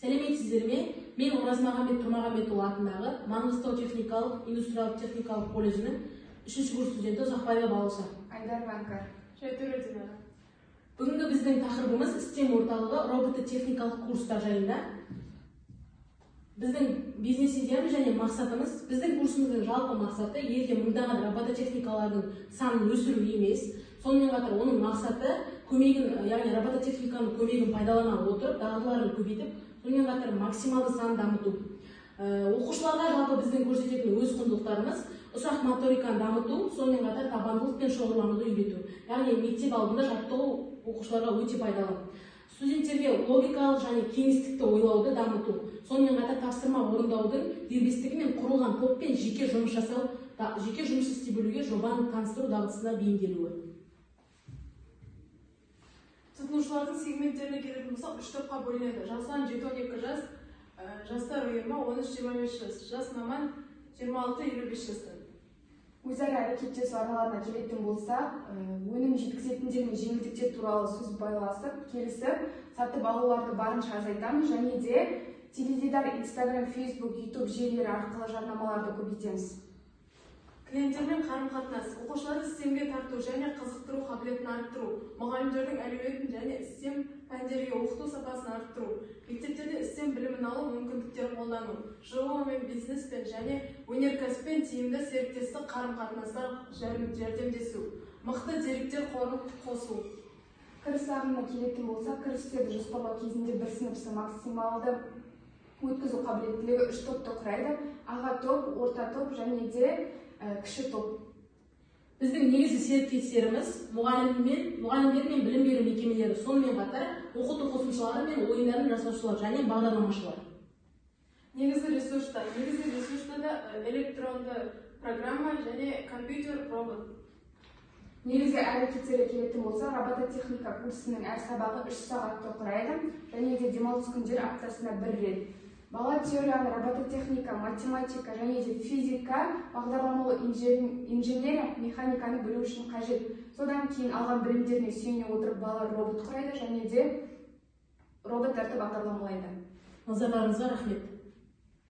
Сәлеметсіздер ме? Мен Оразмағамбет Тұрмағамбетұлы атындағы Маңғыстау техникалық индустриалдық техникалық колледжінің 3 курс студенті Ұзақбаева Балауса. Айдар Банкар. Жайтөре Динара. Бүгінгі біздің тақырыбымыз STEM орталығы робототехникалық курстар жайында. Біздің бизнес идеямыз және мақсатымыз, біздің курсымыздың жалпы мақсаты елде мыңдаған робототехникалардың санын өсіру емес, сонымен қатар оның мақсаты көмегін, яғни робототехниканың көмегін пайдалана отырып, дағдыларын көбейтіп, сонымен қатар максималды санын дамыту. Оқушыларға жалпы біздің көрсететін өз құндылықтарымыз ұсақ моториканы дамыту, сонымен қатар табандылық пен шоғырлануды үйрету. Яғни мектеп алдында жаттығу оқушыларға өте пайдалы. Студенттерге логикалық және кеңістікті ойлауды дамыту, сонымен қатар тапсырма орындаудың дербестігі мен құрылған топпен жеке жұмыс жасау, жеке жұмыс істей білуге жобаны таныстыру дағдысына бейімделуі. Тұтынушылардың сегменттеріне келетін болсақ, 3 топқа бөлінеді. Жасынан 7-12 жас, жастар ұйымы 13-25 жас, жас маман 26-55 жастан. Өзара әрекеттесу арналарына келетін болсақ, өнім жеткізетіндер мен жеңілдіктер туралы сөз байласып, келісіп, сатып алуларды барынша азайтамыз және де теледидар, Инстаграм, Фейсбук, Ютуб желілері арқылы жарнамаларды көбейтеміз. Клиенттермен қарым-қатынас, оқушыларды STEM-ге тарту және қызықтыру қабілетін арттыру, мұғалімдердің әлеуетін және STEM пәндерге оқыту сапасын арттыру, мектептерде STEM білімін алу мүмкіндіктерін қолдану, ЖОО мен бизнеспен және өнеркәсіппен тиімді серіктестік қарым-қатынастар жәрдемдесу, мықты деректер қорын қосу. Кіріс ағымына келетін болсақ, кірістерді жоспарлау кезінде бір сыныпты максималды өткізу қабілеттілігі 3 топты құрайды: аға топ, орта топ және де кіші топ. Біздің негізгі серіктестеріміз мұғалімдер мен білім беру мекемелері, сонымен қатар оқыту қосымшалары мен ойындарын жасаушылар және бағдарламашылар. Негізгі ресурстар. Негізгі ресурстарда электронды программа және компьютер, робот. Негізгі әрекеттерге келетін болса, робототехника курсының әр сабағы 3 сағатты құрайды және де демалыс күндері аптасына 1 рет. Бала теорияны робототехника, математика және де физика, бағдарламалы инженерия, механиканы білу үшін қажет. Содан кейін алған білімдеріне сүйене отырып бала робот құрайды және де роботтарды бағдарламалайды. Назарларыңызға рахмет.